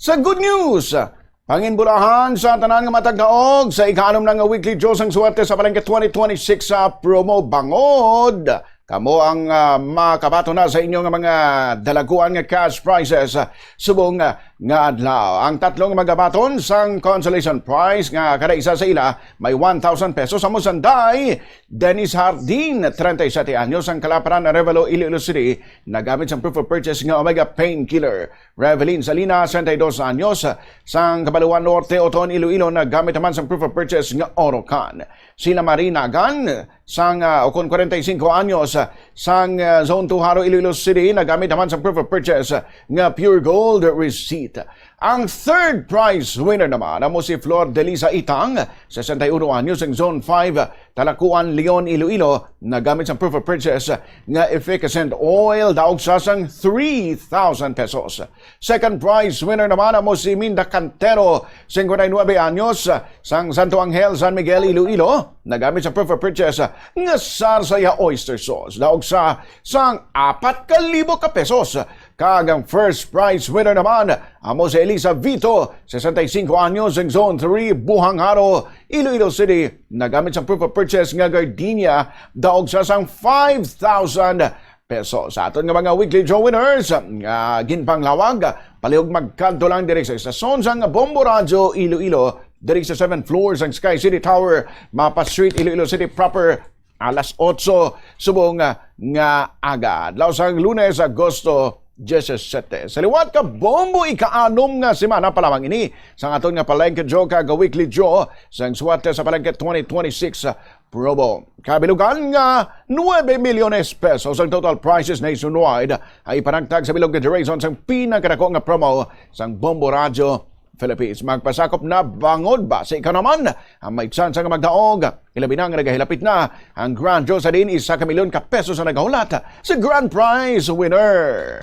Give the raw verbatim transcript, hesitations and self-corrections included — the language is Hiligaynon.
Sa good news, panginbulahan sa tanan nga matag daog sa ika-anom na nga weekly draw sang Swerte sa Palengke twenty twenty-six sa promo Bangod. Kamo ang, ah, makabaton na sa inyo nga mga dalaguan nga cash prizes, ah, subong, ah, nga adlaw. Ang tatlo nga magabaton sang consolation prize nga kada isa sa ila may one thousand pesos. Amo sanday, Dennis Hardin, treinta y siete anyos, ang kalaparan, Arevalo, Iloilo City, nagamit sang proof of purchase nga Omega Painkiller. Revelyn Salinas, treinta y dos anyos, sang Cabaluan Norte, Oton, Iloilo, nagamit naman sang proof of purchase nga Orocan. Sila Marie Nagan, sang, ah, ukon, kwarenta y singko anyos, sang, ah, Zone two Jaro, Iloilo City, nagamit naman sang proof of purchase nga Pure Gold receipt. Ang third prize winner naman amo si Flor Delisa Itang, sesenta y uno anyos, sang Zone five, Talacuan, Leon, Iloilo, nagamit sang proof of purchase nga efficascent oil, daog sa sang three thousand pesos. Second prize winner naman amo si Minda Cantero, cincuenta y nueve anyos, sang Santo Angel, San Miguel, Iloilo, nagamit sa proof of purchase nga Sarsaya oyster sauce, daog sa sang apat ka libo ka pesos. Kag ang first prize winner naman amo si Elisa Vito, sesenta y singko anyos, sang Zone three, Buhang Jaro, Iloilo City, nagamit sang proof of purchase nga gardenia, daog sa sang five thousand pesos. Sa aton nga mga weekly draw winners nga ginpanglawag, palihog magkadto lang diri sa estasyon sang Bombo Radyo Iloilo, diri sa seventh floor sang Sky City Tower, Mapa Street, Iloilo City proper, alas otso subong nga aga, adlaw sang Lunes, Agosto diyesisete. Sa liwat ka bombo, ika-anom nga semana pa lamang ini sang aton nga Palengke Draw kag Weekly Draw sang Swerte sa Palengke twenty twenty-six promo. Kabilugan nga nuebe milyones pesos ang total prizes nationwide ay ipanagtag sa bilog nga duration sang pinakadako nga promo sang Bombo Radyo Philippines. Magpasakop na bangod ba sa ikaw naman ang may tsansa nga magdaog. Ilabi na nga nagahilapit na ang Grand Draw sa diin isa ka milyon ka pesos ang nagahulat sa Grand Prize winner.